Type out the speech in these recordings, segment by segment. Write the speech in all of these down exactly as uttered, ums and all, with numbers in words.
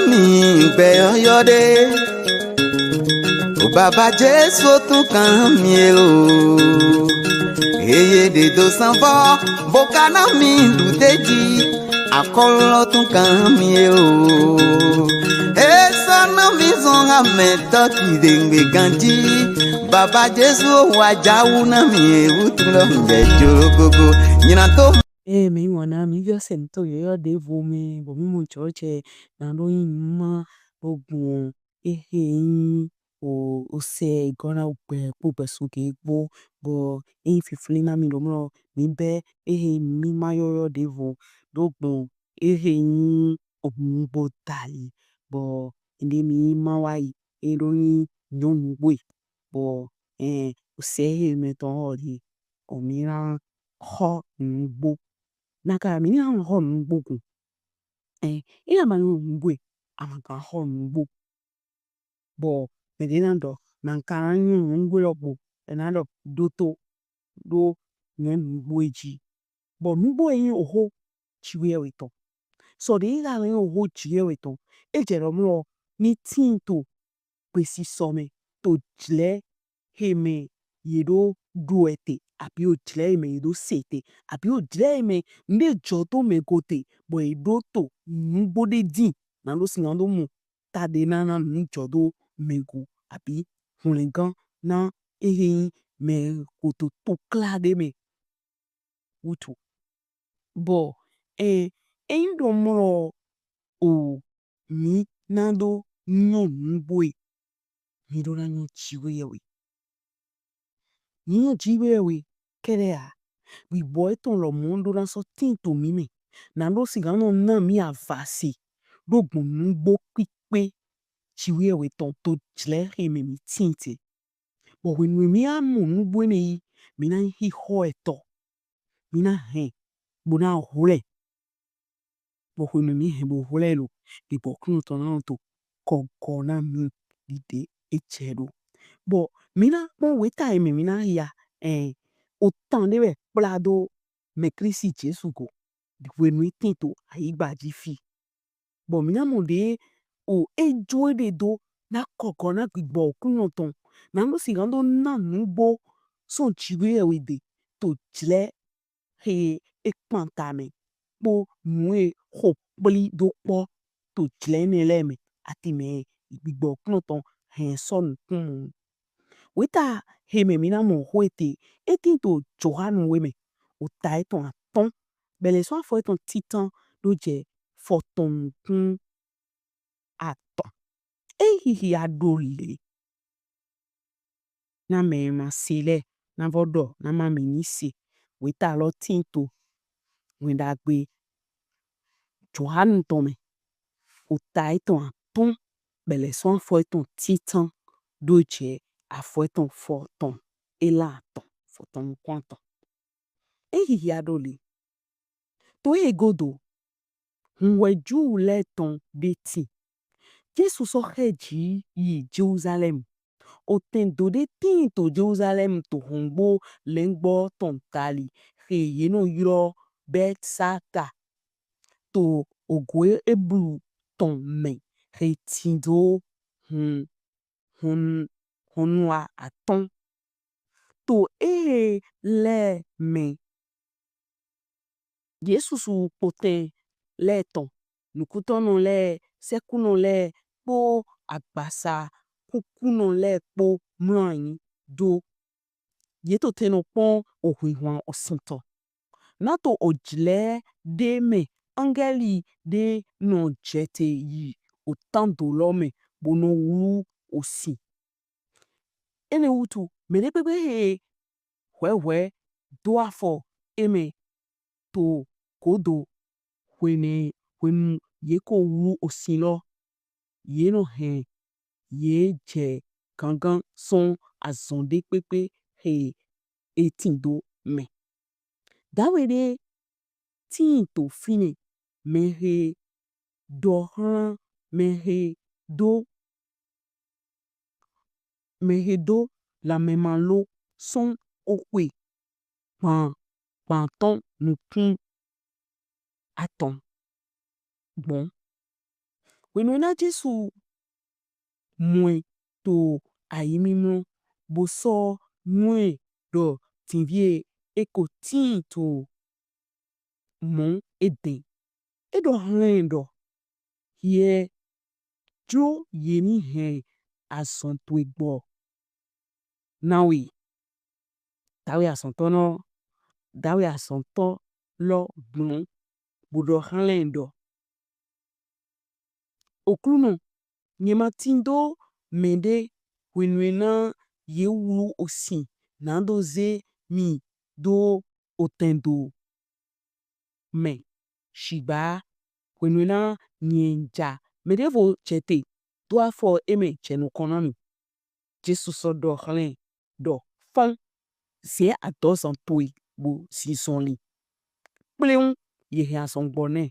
Mi gbɛ yɔyɔ ɖe. O baba Jesu tun kan mi e o. Eye ɖe do sanfɔ, bo ka na mi ɖu te ji. Akɔlɔ tun kan mi e o. E sɔ na mi zɔn ha mɛ tɔ ti de ngbe ganji. Baba Jesu wa jawu na mi e wutu lɔ mi jɛ jolo gogo. Nyina to. Ee, mi ŋɔ na mi viɔ sɛn to yɔyɔ ɖevo mɛ, bɔ mi mu jɔ cɛ na ɖo yin numa ɖo gbɔn ehe yin o, o sɛ gɔna gbɛ kpo gbɛsu ke kpo, bɔ eyin fifli na mi ɖo mlɔ mi bɛ ehe mi ma yɔyɔ ɖevo ɖo gbɔn ehe yin o nugbo dali, bɔ ende mi ma wa yi e ɖo yin nyɔnu gbe, bɔ ɛn o sɛ ehe mɛ tɔn ɔ ɖi o mi na xɔ nugbo. Na ka mi na xɔ nugbo gun. Ɛn, e na ma nyɔ nugbo e, a ma ka xɔ nugbo. Bɔ mɛ ɖe na ɖɔ na ka na nyɔ nugbo lɔ gbo, e na ɖɔ ɖo to ɖo nyɔ nugbo e ji. Bɔ nugbo e yin oho Jiwheyɛwhe tɔn. Sɔ ɖe e ka na yin oho Jiwheyɛwhe tɔn, e jɛ ɖɔ mlɔ ni tin to gbesisɔ mɛ to jlɛ he mɛ ye ɖo ɖu ɛ te, abi o jlɛ he mɛ ye ɖo se te, abi o jlɛ he mɛ nuɖe jɔ to mɛ go te, bɔ ye ɖo to nugbo ɖe din na ɖo sin na ɖo mɔ ta ɖe na na nu jɔ do mɛ go, abi hwlɛngan na ehe yin mɛ ko to tukla ɖe mɛ wutu. Bɔ ɛn, eyin ɖɔ mlɔ o mi na ɖo nyɔ nugbo e, mi ɖo na nyɔ Jiwheyɛwhe. Mi nyɔ Jiwheyɛwhe kɛɖɛ a, gbigbɔ etɔn lɔmɔ ɖo na sɔ tin to mi mɛ, na ɖo sin na nɔ na mi avase ɖo gbɔn nugbo kpikpe Jiwheyɛwhe tɔn to jlɛ he mɛ mi tin te. Bɔ hwenu mi a mɔ nugbo enɛ yi, mi na yin xixɔ etɔ, mi na hɛn bo na hwlɛ. Bɔ hwenu mi hɛn bo hwlɛ lo, gbigbɔ Oklunɔ tɔn na nɔ to kɔgɔ na mi ɖiɖe e jɛ ɖo. Bɔ mi na kpɔn weta he mɛ mi na ya, ɛn, otan ɖe wɛ kpla do mɛ Klisti Jesu go hwenu e tin to ayigba ji fi. Bɔ mi na mɔ ɖe o e jo eɖe do na kɔgɔ na gbigbɔ Oklunɔ tɔn, na ɖo sin na ɖo na nugbo sɔn Jiwheyɛwhe ɖe to jlɛ he e kpanta mɛ kpo nu e xo kpli do kpɔ to jlɛ enɛ lɛ mɛ, ati mɛ gbigbɔ Oklunɔ tɔn hɛn sɔ nukun mɔ. Weta he mɛ mi na mɔ xo ete, e tin to Johanu we mɛ, ota etɔn atɔn, bɛlɛ sɔn afɔ etɔn titan ɖo jɛ fɔtɔn nukun atɔn. E hihia ɖo le na mɛ ma se lɛ, na vɔ ɖɔ na ma mi ni se. Weta lɔ tin to Wɛnɖagbe Johanu tɔn mɛ, ota etɔn atɔn, bɛlɛ sɔn afɔ etɔn titan ɖo jɛ afɔ etɔn fɔtɔn, e la atɔn, fɔtɔn nukun atɔn. E hihia ɖo le. To e godo, hunwɛ Ju lɛ tɔn ɖe tin. Jesu sɔ xɛ ji yi Jelusalɛm. Otɛn do ɖe tin to Jelusalɛm to hɔngbo lɛngbɔ tɔn tali, he ye nɔ ylɔ Bɛtsata, to ogo Eblu tɔn mɛ, he tindo hun hun hunua atɔn. To ehe lɛ mɛ, ye susu kpotɛn lɛ tɔn, nukutɔnɔ lɛ, sɛkunɔ lɛ kpo agbasa kukunɔ lɛ kpo mlɔ anyi do. Ye to te nɔ kpɔn ohwinhwan osin tɔn. Na to ojlɛ ɖe mɛ, angɛli ɖe nɔ jɛte yi otando lɔ mɛ bo nɔ wlu osin. Enɛ wutu, mɛɖekpekpe he hwɛhwɛ do afɔ e mɛ to godo hwenɛ, hwenu ye ko wlu osin lɔ, ye nɔ hɛn ye jɛ gangan sɔn azɔn ɖekpekpe he e tindo mɛ. Dawe ɖe tin to finɛ, mɛ he dɔ hlan, mɛ he do mɛ he do lanmɛmalo sɔn oxwe gban gban tɔn nukun atɔn gbɔn. Hwenu e na Jesu mɔ ɛ to ayimimlɔ, bo sɔ nywɛ ɖɔ tinvie e ko tin to mɔ edɛn. E ɖɔ hlɛn ɖɔ, hiɛ jlo ye ni hɛn azɔn towe gbɔ na we. Dawe azɔntɔ nɔ, dawe azɔntɔ lɔ gblɔn bo ɖɔ hlɛn ɖɔ, Oklunɔ, nyɛ ma tindo mɛɖe hwenu e na ye wlu osin nado ze mi do otɛndo mɛ, shigba hwenu e na nyɛ ja mɛɖevo jɛte do afɔ emɛ jɛ nukɔn na mi. Jesu sɔ ɖɔ hlɛn ɖɔ, fɔn, ze adɔzan towe bo zinzɔnlin. Kpleun ye hɛn azɔngbɔ nɛ,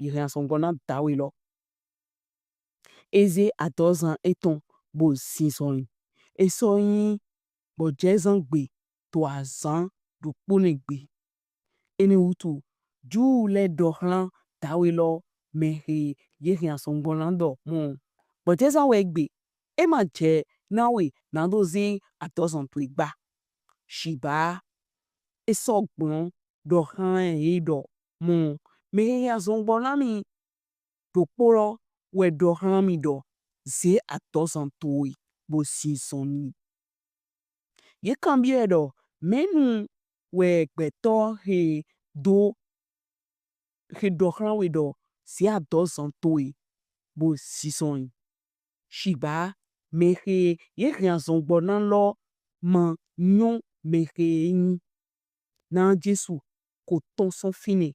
ye hɛn azɔngbɔ na dawe lɔ. E ze adɔzan etɔn bo zinzɔnlin. E sɔ yin gbɔjɛzangbe to azan ɖokpo nɛ gbe. Enɛ wutu, Ju lɛ ɖɔ hlan dawe lɔ mɛ he ye hɛn azɔngbɔ na ɖɔ mɔ, gbɔjɛzan wɛ gbe, e ma jɛ na we nado ze adɔzan towe gba. Shigba e sɔ gblɔn ɖɔ hlan ye ɖɔ mɔ, mɛ he hɛn azɔngbɔ na mi ɖokpo lɔ wɛ ɖɔ hlan mi ɖɔ, ze adɔzan towe bo zinzɔnlin. Ye kanbiɔ ɛ ɖɔ, mɛnu wɛ gbɛtɔ he do he ɖɔ hlan we ɖɔ, ze adɔzan towe bo zinzɔnlin? Shigba mɛ he ye hɛn azɔngbɔ na lɔ ma nyɔ mɛ he e yin. Na Jesu ko tɔn sɔn finɛ,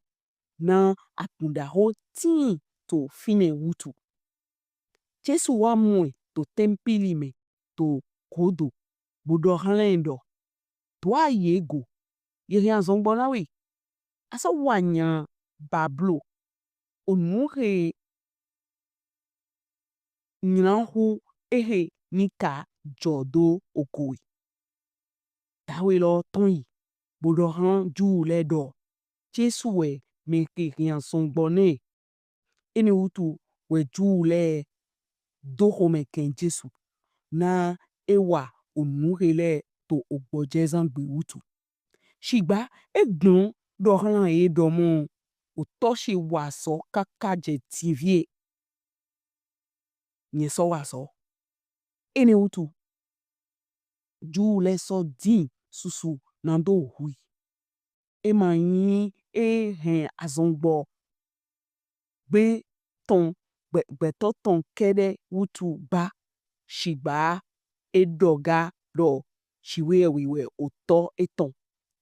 na agun ɖaho tin to finɛ wutu. Jesu wa mɔ ɛ to tɛmpili mɛ to godo, bo ɖɔ hlan ɛ ɖɔ, do ayi e go, ye hɛn azɔngbɔ na we. A sɔ wa nylan ba blo, onu he nylan hu ehe ni ka jɔ do ogo we. Dawe lɔ tɔn yi, bo ɖɔ hlan Ju lɛ ɖɔ, Jesu wɛ mɛ he hɛn azɔngbɔ nɛ. Enɛ wutu wɛ Ju lɛ do xomɛ kɛn Jesu, na e wa onu he lɛ to ogbɔjɛzangbe wutu. Shigba e gblɔn ɖɔ hlan ye ɖɔ mɔ, otɔ ce wa azɔn kaka jɛ tinvie, nyɛ sɔ wa azɔn. Enɛ wutu, Ju lɛ sɔ din susu nado hu i. E ma yin e hɛn azɔngbɔ gbe tɔn, gbɛ, gbɛtɔ tɔn kɛɖɛ wutu gba, shigba e ɖɔ ga ɖɔ Jiwheyɛwhe wɛ otɔ etɔn,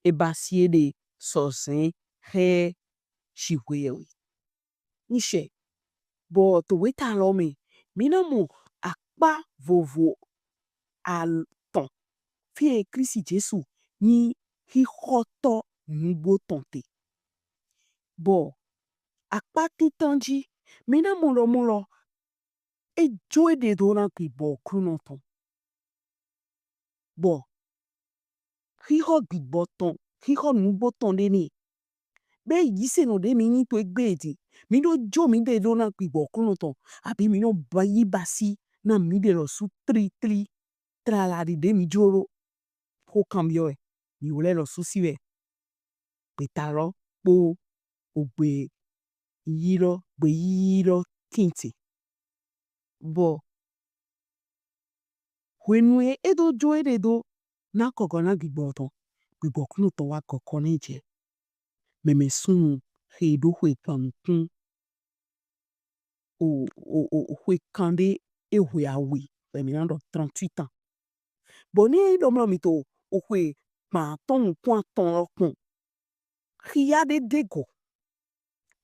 e basi eɖe sɔ zɛn xɛ Jiwheyɛwhe. Nishɛ, bɔ to weta lɔ mɛ, mi na mɔ akpa vovo atɔn fie Klisti Jesu yin xixɔtɔ nugbo tɔn te. Bɔ akpa tintan ji, mi na mɔ ɖɔ mɔ lɔ, e jo eɖe do na gbigbɔ Oklunɔ tɔn. Bɔ xixɔ gbigbɔ tɔn, xixɔ nugbo tɔn ɖe nɛ. Be yisenɔ ɖe mi yin to egbe din, mi ɖo jo miɖe do na gbigbɔ Oklunɔ tɔn, abi mi nɔ ba yi basi na miɖe lɔsu tritri tlala ɖi ɖe mi jlo ɖo? Xo kanbiɔ wɛ, mi wlɛ lɔsu si wɛ. Gbeta lɔ kpo ogbe yi lɔ, gbe yi lɔ tinte. Bɔ hwenu e e do jo eɖe do na kɔkɔ na gbigbɔ tɔn, gbigbɔ Oklunɔ tɔn wa kɔkɔ nɛ jɛ. Mɛmɛ sunnu he ɖo xwe kan nukun, o, o, o, o xwe kanɖe e hwe awe, wɛ mi na ɖɔ trente-huit ans. Bɔ ni e ɖɔ mlɔ mi to o xwe kpan atɔn nukun atɔn lɔ kpɔn, xia ɖe ɖe go.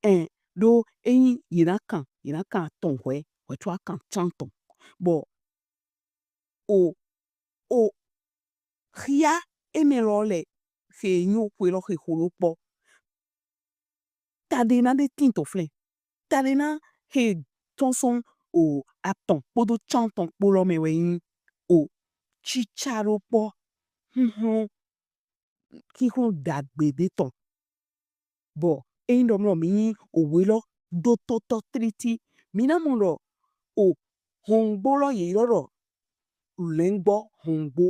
Ɛn, ɖo eyin ye na kan, ye na kan atɔn hwɛ, hwɛ to akan cantɔn. Bɔ o, o xia enɛ lɔ lɛ he yin o xwe lɔ he xo ɖo kpɔ. Taɖe na ɖe tin to flɛn. Taɖe na he tɔn sɔn o atɔn kpodo cantɔn kpo lɔ mɛ wɛ yin o cica ɖo kpɔ huhlɔn, huhlɔn dagbe ɖe tɔn. Bɔ eyin ɖɔ mlɔ mi yin owe lɔ do totɔ tliti, mi na mɔ ɖɔ o hɔngbo lɔ ye ylɔ ɖɔ lɛngbɔ hɔngbo.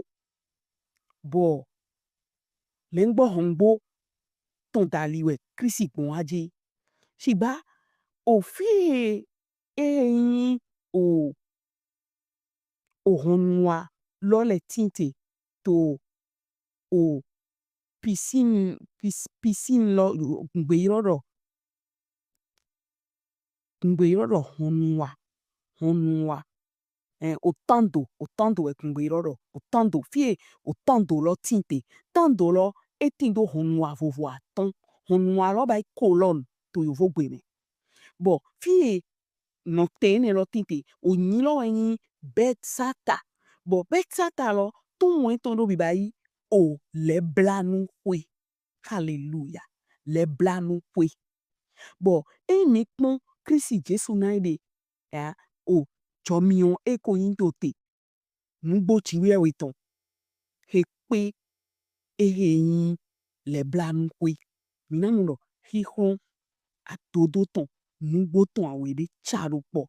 Bɔ lɛngbɔ hɔngbo tɔn dali wɛ Klisti gbɔn wa ji. Shigba o fi e e nyi o o hɔnua lɔ lɛ tinte to o piscine pis- piscine lɔ gungbe ylɔ ɖɔ gungbe ylɔ ɖɔ hɔnua hɔnua ɛ o tando o tando wɛ gungbe ylɔ ɖɔ o tando fie o tando lɔ tinte tando lɔ e tindo hɔnua vovo atɔn hɔnua lɔ ba yi colonne to yovogbe mɛ bɔ fie nɔtɛn enɛ lɔ tinte o nyi lɔ wɛ nyi Bɛtsata bɔ Bɛtsata lɔ tun wɛn tɔn ɖo biba yi o lɛblanu xwe. Haleluya. Lɛblanu xwe. Bɔ e mi kpɔn Klisti Jesu na yi ɖe ya o jɔmiɔn e ko nyi to te nugbo Jiwheyɛwhe tɔn he kpe ehe nyi lɛblanu xwe. Mi na mɔ ɖɔ xixlɔn adodo tɔn nugbo tɔn awe ɖe ca ɖo kpɔ.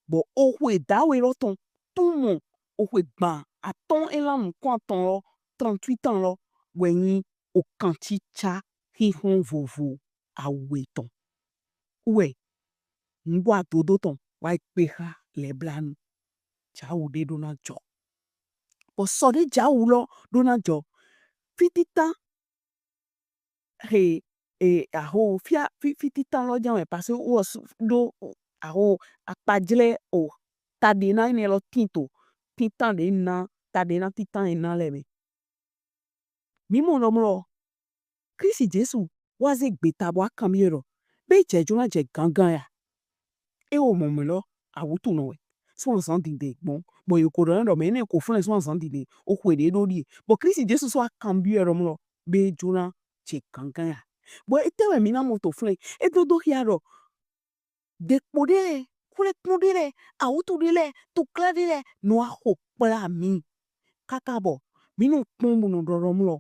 Bɔ oxwe dawe lɔ tɔn tun mɔ oxwe gban atɔn elan nukun atɔn lɔ trente-huit ans lɔ wɛ nyi okan cica xixlɔn vovo awe tɔn. Wɛ nugbo adodo tɔn wa yi kpe xa lɛblanu. Jawu ɖe ɖo na jɔ. Bɔ sɔ ɖe jawu lɔ ɖo na jɔ. Fititan he e aho fia fi fititan lɔ jan wɛ parce que wɔ su ɖo aho akpajlɛ o taɖe na enɛ lɔ tin to titan ɖe na taɖe na titan e na lɛ mɛ. Mi mɔ nɔ mlɔ Klisti Jesu wa ze gbeta bɔ a kanbiɔ ɖɔ be jɛ jlo na jɛ gangan ya. E wo mɔ mɛ lɔ awutu nɔ wɛ sɔn azan dide gbɔn bɔ yo ko ɖɔ na ɖɔ mɛ enɛ ko flɛn sɔn azan dide o xwe ɖe ɖo ɖie bɔ Klisti Jesu sɔ a kanbiɔ ɖɔ mlɔ be jlo na jɛ gangan ya. Bɔ etɛ wɛ mi na mɔ to flɛn e do do xia ɖɔ dekpo ɖe lɛ xwlɛkpɔn ɖe lɛ awutu ɖe lɛ tukla ɖe lɛ nɔ a xo kpla mi kaka bɔ mi nɔ kpɔn bo nɔ ɖɔɖɔ mlɔ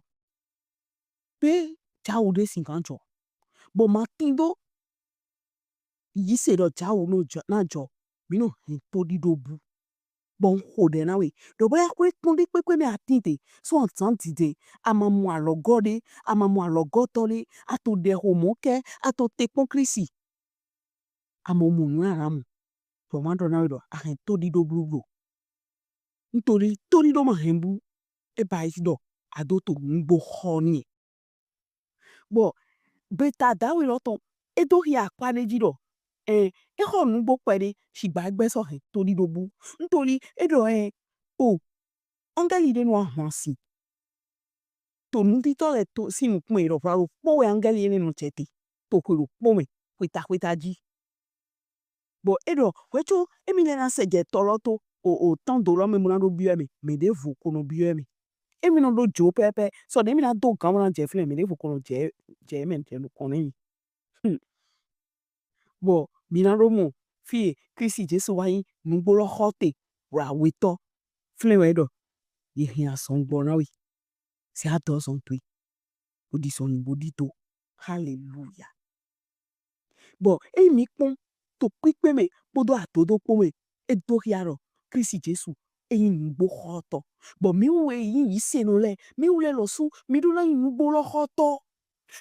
be jawu ɖe sin kan jɔ bɔ ma tin do yise ɖɔ jawu nɔ jɔ na jɔ mi nɔ hɛn to ɖiɖo bu bɔ n xo ɖɛ na we ɖɔ bɔ ya xwlɛkpɔn ɖe kpekpe mɛ a tin te sɔ azan dide a ma mɔ alɔgɔ ɖe a ma mɔ alɔgɔtɔ ɖe a to ɖɛ xo mɔ kɛ a to te kpɔn Klisti a mɔ mɔ nu a na mɔ bɔ ma ɖɔ na we ɖɔ a hɛn to ɖiɖo blublu. Ntoli to ɖiɖo ma hɛn bu e ba yi ɖɔ a do to nugbo xɔ ni. Bɔ gbeta dawe lɔ tɔn e do xia akpa ɖe ji ɖɔ ɛn e xɔ nugbo kpɛɖe shigba e gbɛ sɔ hɛn to ɖiɖo bu. Ntoli e ɖɔ ɛn o angɛli ɖe nɔ ahwan si to nutitɔ lɛ to sin nukun e ɖɔ hwla ɖokpo wɛ angɛli enɛ nɔ jɛ te to xwe ɖokpo mɛ xweta xweta ji. Bɔ e ɖɔ hwɛco emi lɛ na sɛ jɛ tɔ lɔ to o o tɔn do lɔ mɛ mo na ɖo biɔ mɛ mɛ ɖevo ko nɔ biɔ mɛ emi nɔ ɖo jo pɛpɛ sɔ ɖe emi na do gan mo na jɛ flɛ mɛ ɖevo ko nɔ jɛ jɛ mɛ jɛ nukɔn nɛ mi. Hmm. Bɔ mi na ɖo mɔ fie Klisti Jesu wa nyi nugbo lɔ xɔ te wla wetɔ flɛ wɛ ɖɔ ye hɛn azɔn gbɔ na we se adɔ zɔn to e bo ɖi sɔ nyi bo ɖi do. Haleluya. Bɔ eyi mi kpɔn to kpikpe mɛ kpodo adodo kpo mɛ e do xia ɖɔ Klisti Jesu e nyi nugbo xɔtɔ. Bɔ mi wɛ yi yi se nɔ lɛ mi wɛ lɛ lɔsu mi ɖo na nyi nugbo lɔ xɔtɔ.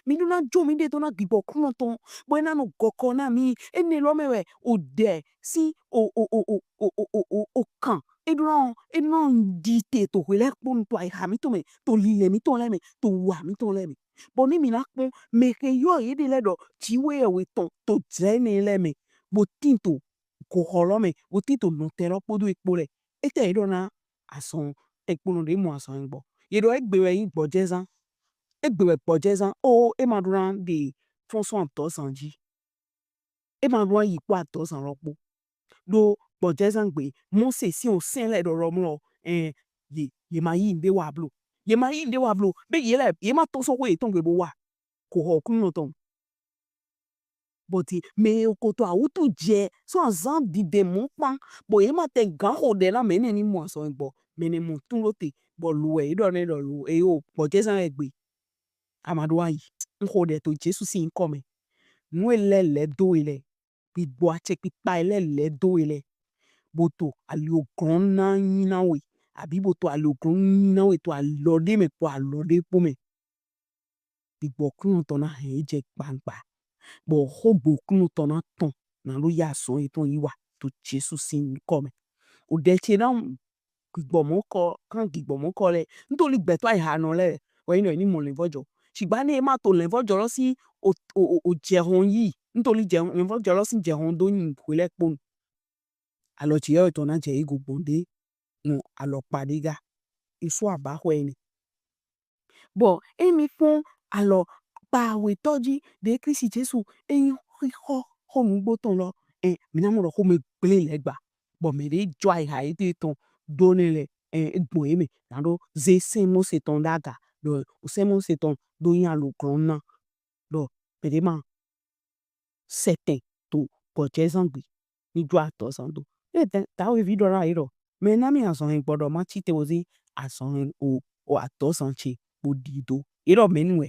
Mi ɖo na jo mi ɖe do na gbigbɔ kunɔ tɔn bɔ e na nɔ gɔkɔ na mi enɛ lɔ mɛ wɛ o ɖɛ si o o o o o o o o o kan e ɖo na e ɖo na ɖi te to hwe lɛ kpɔnu to ayiha mi tɔn mɛ to lilɛ mi tɔn lɛ mɛ to wa mi tɔn lɛ mɛ. Bɔ ni mi na kpɔn mɛ xe yɔ ye ɖe lɛ ɖɔ Jiwheyɛwhe tɔn to jlɛ nɛ lɛ mɛ bo tin to goxɔ lɔ mɛ bo tin to nɔtɛ lɔ kpodo ekpo lɛ. Etɛ ye ɖɔ na azɔn ekponɔ ɖe mɔ azɔn gbɔ ye ɖɔ egbe wɛ nyi gbɔjɛzan egbe wɛ gbɔjɛzan o e ma ɖo na ɖe fɔn sɔn adɔzan ji. E ma ɖo na yi kpo adɔzan lɔ kpo ɖo gbɔjɛzan gbe Mose sin osɛn lɛ ɖɔɖɔ mlɔ ɛn ye ye ma yi nɖe wa blo ye ma yi nɖe wa blo be ye lɛ ye ma tɔn sɔn xwe yetɔn gbe bo wa goxɔ kunɔ tɔn. Bɔti mɛ ko to awutu jɛ sɔ azan dide mɔ kpan bɔ ye ma tɛ gan xo ɖɛ na mɛ nɛ ni mɔ azɔn gbɔ mɛ nɛ mɔ tun ɖo te bɔ lo wɛ e ɖɔ nɛ ɖɔ lo e o gbɔjɛzan wɛ gbe. A ma ɖo ayi n xo ɖɛ to Jesu sin nyikɔ mɛ. Nu e lɛ lɛ do e lɛ gbigbɔ acɛkpikpa e lɛ lɛ do e lɛ bo to ali oglɔn na nyi na we, abi bo to ali oglɔn nyi na we to alɔ ɖe mɛ kpo alɔ ɖe kpo mɛ. Gbigbɔ Oklunɔ tɔn na hɛn e jɛ gbangba, bɔ xogbe Oklunɔ tɔn na tɔn na ɖo ya azɔn yetɔn yi wa to Jesu sin nyikɔ mɛ. Oɖɛ ce na gbigbɔ mɔkɔ kan gbigbɔ mɔkɔ lɛ, ntoli gbɛtɔ ayiha nɔ lɛ wɛ nɔ ni mɔ lɛnvɔjɔ. Shigba ne e ma to lɛnvɔjɔ lɔ sin o o o jɛhɔn yi, ntoli jɛ lɛnvɔjɔ lɔ sin jɛhɔn do nyi hwe lɛ kponu. Alɔ ce yɔ etɔn na jɛ ego gbɔn ɖe nɔ alɔkpa ɖe ga. Esu aba xɔ ene. Bɔ emi kpɔn alɔkpa awetɔ ji ɖe Klisti Jesu e nyi xixɔ xo nugbo tɔn lɔ, ɛ, mi na mɔ ɖɔ xomɛ gble lɛ gba. Bɔ mɛ ɖe jɔ ayiha yetɔn do nɛ lɛ, ɛ, e gbɔn ye mɛ na ɖo ze sɛn Mose tɔn ɖo aga, ɖɔ sɛn Mose tɔn do nyi aloglɔn na, ɖɔ mɛ ɖe ma sɛtɛn to gbɔjɛzangbe ni jɔ adɔzan do. E tɛ tawe vi ɖɔ na ye ɖɔ mɛ na mi azɔn hɛn gbɔdɔ ma ci te wo zi azɔn hɛn o o adɔzan ce bo ɖi do. E ɖɔ mɛ nu wɛ.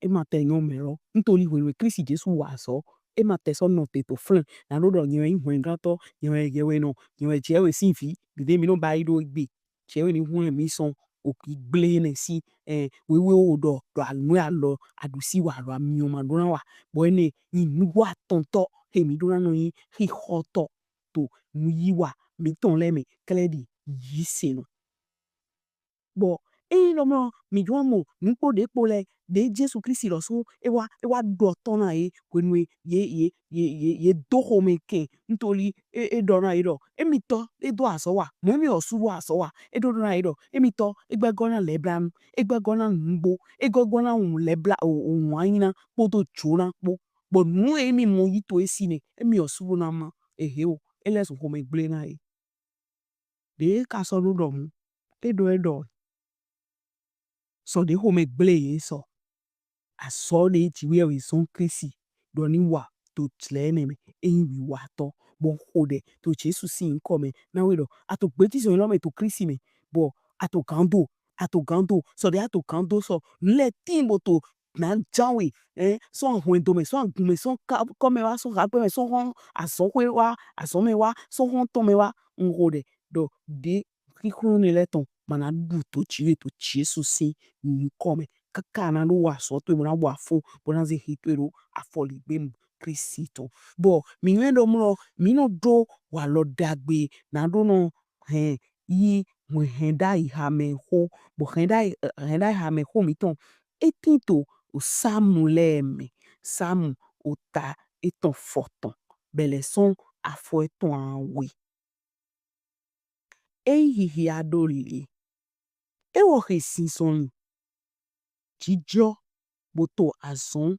E ma tɛ nyɔ mɛ lɔ. Ntoli hwenu Klisti Jesu wa azɔn. E ma tɛ sɔ nɔ te to flɛn. Na ɖo ɖɔ nyɛ wɛ nyi hwɛngantɔ, nyɛ wɛ yɛwhenɔ, nyɛ wɛ jɛwe sin vi. Ɖiɖe mi nɔ ba yi ɖo egbe. Cɛ wɛ ni hwlɛn mi sɔn oki gble nɛ si, ɛ, wewe wo ɖɔ ɖɔ anu alɔ aɖusi wa ɖɔ amiɔ ma ɖo na wa. Bɔ enɛ nyi nugo atɔntɔ he mi ɖo na nɔ nyi xixɔtɔ to nuyiwa mitɔn lɛ mɛ klɛ ɖi yi se nɔ. Bɔ eyin ɖɔ mɔ mi jɔ mɔ nukpo ɖe kpo lɛ ɖe Jesu Klisti lɔsu e wa e wa ɖɔ tɔn na ye hwenu ye ye ye ye ye do xomɛ kɛn ntoli e e ɖɔ na ye ɖɔ emitɔ e do azɔn wa mɔ emi lɔsu do azɔn wa e ɖɔ na ye ɖɔ emitɔ e gbɛ gɔ na lɛblanu e gbɛ gɔ na nugbo e gbɛ gɔ na ohun lɛbla ohun anyina kpodo jona kpo bɔ nu emi mɔ yi to esi nɛ emi lɔsu do na ma ehe o e lɛ zun xomɛ gble na ye. Ɖe ka sɔ ɖo ɖɔ mu e ɖɔ e ɖɔ sɔ ɖe xomɛ gble ye sɔ. Azɔn ɖe ji wɛ wɛ zɔn Klisti ɖɔ ni wa to jlɛ nɛ mɛ eyin wiwatɔ bɔ xo ɖɛ to Jesu sin nyikɔ mɛ na we ɖɔ a to gbeji zɔn lɔ mɛ to Klisti mɛ bɔ a to gando a to gando sɔ ɖe a to gando sɔ nu lɛ tin bo to na jan we ɛ sɔ ahwɛndo mɛ sɔ agun mɛ sɔ kɔmɛ wa sɔ hagbe mɛ sɔ hɔn azɔnxwe wa azɔn mɛ wa sɔ hɔn tɔn mɛ wa n xo ɖɛ ɖɔ ɖe xixlɔnɛ lɛ tɔn ma na ɖu to ji we to Jesu sin nyikɔ mɛ kaka na ɖo wa azɔn towe bo na wa afo bo na ze hi towe ɖo afɔligbe mu Klisti tɔn. Bɔ mi nyɔɛ ɖɔ mlɔ mi nɔ ɖo walɔ ɖagbe na ɖo nɔ hɛn yi hɛn ɖayi hamɛ xo bɔ hɛn ɖayi hɛn ɖayi hamɛ xo mitɔn e tin to o Samu lɛ mɛ Samu ota etɔn fɔtɔn bɛlɛ sɔn afɔ etɔn awe. Eyin hihia ɖo le, ewɔ he zinzɔnlin jijɔ bo to azɔn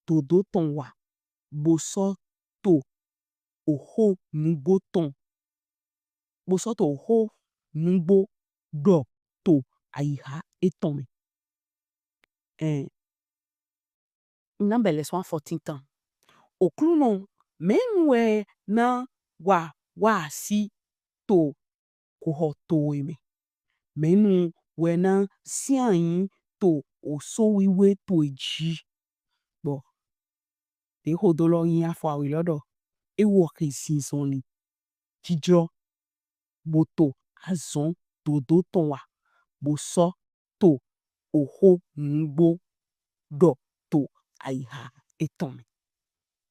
dodo tɔn wa, bo sɔ to oxo nugbo tɔn, bo sɔ to oxo nugbo ɖɔ to ayiha etɔn mɛ. Ɛn, na bɛlɛ sɔn afɔ tintan. Oklunɔ, mɛnu wɛ na wa wa asi to goxɔ towe mɛ? Mɛnu wɛ na sian ayi to oso wiwe towe ji? Bɔ ɖe xodo lɔ yin afɔ awe lɔ ɖɔ ewɔ he zinzɔnlin jijɔ bo to azɔn dodo tɔn wa bo sɔ to oxo nugbo ɖɔ to ayiha etɔn mɛ.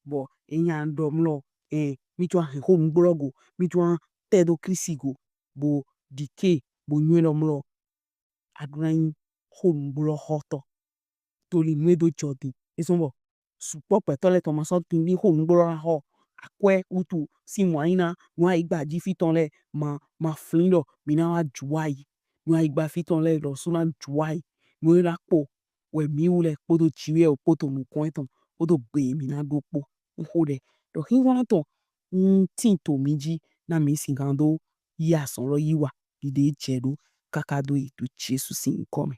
Bɔ e nya ɖɔ mlɔ ɛ mi jɔ hɛn xo nugbo lɔ go mi jɔ tɛ do Klisti go bo ɖike bo nyɔɛ ɖɔ mlɔ a ɖo na yin xo nugbo lɔ xɔtɔ. To li nu e do jɔ din e zɔn bɔ sukpɔ gbɛtɔ lɛ tɔn ma sɔ tin ni xo nugbo lɔ na xɔ akwɛ wutu sin mɔ ayi na nu ayigba ji fi tɔn lɛ ma ma flin ɖɔ mi na wa ju ayi nu ayigba fi tɔn lɛ lɔsu na ju ayi nu e na kpo wɛ mi wu lɛ kpodo ji wɛ o kpodo nukɔn etɔn kpodo gbe mi na ɖo kpo n xo ɖɛ ɖɔ xinxɔn tɔn n tin to mi ji na mi sigan do yi azɔn lɔ yi wa ɖiɖe jɛ ɖo kaka do yi to Jesu sin nyikɔ mɛ.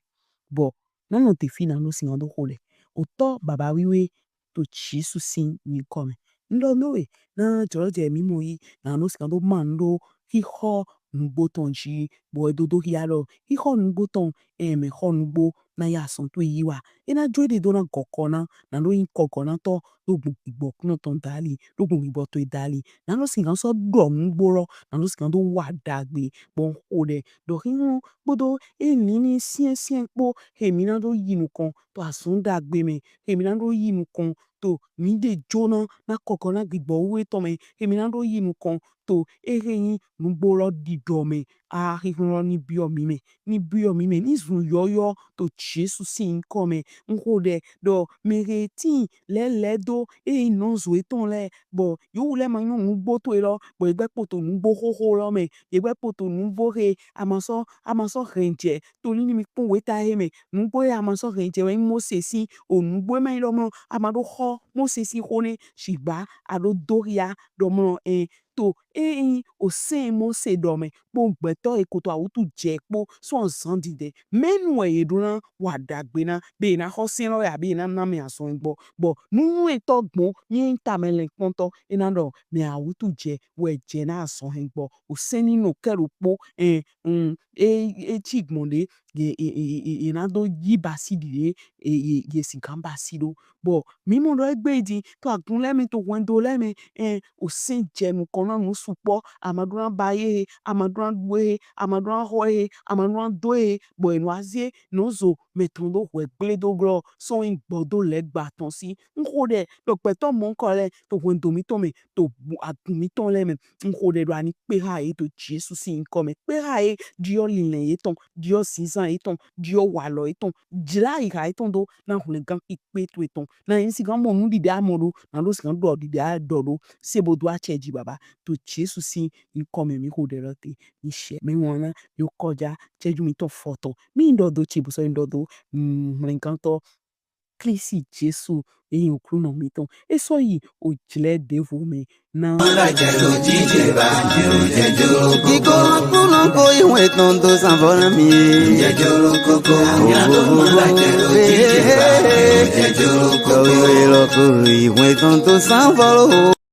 Bɔ na nɔ te fi na nɔ sigan do xo lɛ otɔ baba wiwe to Jesu sin nyikɔ mɛ. N ɖɔ no we na jɔlɔjɛ mi mɔ yi na nɔ sigan do ma n ɖo xixɔ nugbo tɔn ji bɔ e dodo xia ɖɔ xixɔ nugbo tɔn ɛ mɛ xɔ nugbo na ya azɔn towe yi wa. E na jo eɖe do na gɔkɔ na, na ɖo yin kɔgɔnatɔ ɖo gbɔn gbigbɔ kunɔ tɔn dali, ɖo gbɔn gbigbɔ towe dali. Na ɖo sigan sɔ ɖɔ nugbo lɔ, na ɖo sigan do wa dagbe, bɔ n xo ɖɛ ɖɔ xixlɔ kpodo e nini siɛnsiɛn kpo, he mi na ɖo yi nukɔn to azɔn dagbe mɛ, he mi na ɖo yi nukɔn to mi ɖe jona na kɔgɔ na gbigbɔ wiwe tɔn mɛ, he mi na ɖo yi nukɔn to ehe yin nugbo lɔ ɖiɖɔ mɛ. A xixlɔ lɔ ni biɔ mi mɛ, ni biɔ mi mɛ, ni zun yɔyɔ to Jesu sin yinkɔ mɛ. N xo ɖɛ ɖɔ mɛ he tin lɛlɛ do eyin nɔzo etɔn lɛ, bɔ yewu lɛ ma nyɔ nugbo towe lɔ, bɔ ye gbɛ kpoto nugbo xoxo lɔ mɛ, ye gbɛ kpoto nugbo he a ma sɔ, a ma sɔ hɛn jɛ. Toli ni mi kpɔn weta he mɛ, nugbo he a ma sɔ hɛn jɛ wɛ yin Mose sin, o nugbo ma yin ɖɔ mɔ a ma ɖo xɔ Mose sin xo nɛ, shigba a ɖo do hia ɖɔ mɔ ɛ to eyin osɛn Mose ɖɔ mɛ kpo gbɛtɔ he ko to awutu jɛ kpo sɔ zan didɛ. Mɛnu wɛ ye ɖo na wa dagbe na, be ye na xɔ sɛn lɔ ya, be ye na na mɛ azɔn gbɔ. Bɔ nunywɛtɔ gbɔn, mi yin tamɛlɛnkpɔntɔ, e na ɖɔ mɛ awutu jɛ wɛ jɛ na azɔn hɛn gbɔ. Osɛn ni nɔ kɛ ɖokpo, ɛ, mm, e, e ci gbɔn ɖe, ye, ye, ye, ye, ye na do yi basi ɖi ɖe, ye, ye, ye sigan basi ɖo. Bɔ mi mɔ ɖɔ egbe din to agun lɛ mɛ, to hwɛndo lɛ mɛ, ɛ, osɛn jɛ nukɔn na nu sukpɔ, a ma ɖo na ba ye he, a ma ɖo na ɖu ye he, a ma ɖo na xɔ ye he, a ma ɖo na do ye he, bɔ e nɔ azie nɔzo mɛtɔn ɖo hwɛ gble do glɔ sɔ yin gbɔ do lɛgba tɔn si. N xo ɖɛ ɖɔ gbɛtɔ mɔnkɔ lɛ to hwɛndo mitɔn mɛ, to agun mitɔn lɛ mɛ, n xo ɖɛ ɖɔ a ni kpe ha ye to Jesu sin yinkɔ mɛ. Kpe ha ye, ɖiɔ linlɛn yetɔn, ɖiɔ zinzan yetɔn, ɖiɔ walɔ yetɔn, jla yiha yetɔn do na hwlɛngan kpikpe towe tɔn. Na ye sigan mɔ nuɖiɖe a mɔ ɖo, na ɖo sigan ɖɔ ɖiɖe a ɖɔ ɖo, se bo do acɛ ji baba. To Jesu sin yinkɔ mɛ mi xo ɖɛ lɔ te. Mi shɛ, mi wanna, mi kɔja, cɛju mitɔn fɔtɔn. Mi yin ɖɔ do ce bo sɔ yin ɖɔ do, mm, hwlɛngantɔ Klisti Jesu, eyin Oklunɔ mitɔn. E sɔ yi ojlɛ ɖevo mɛ na. Iko kunɔ ko iwe tɔn do sanvɔ na mi. Iko iwe lɔ ko iwe tɔn do sanvɔ lo.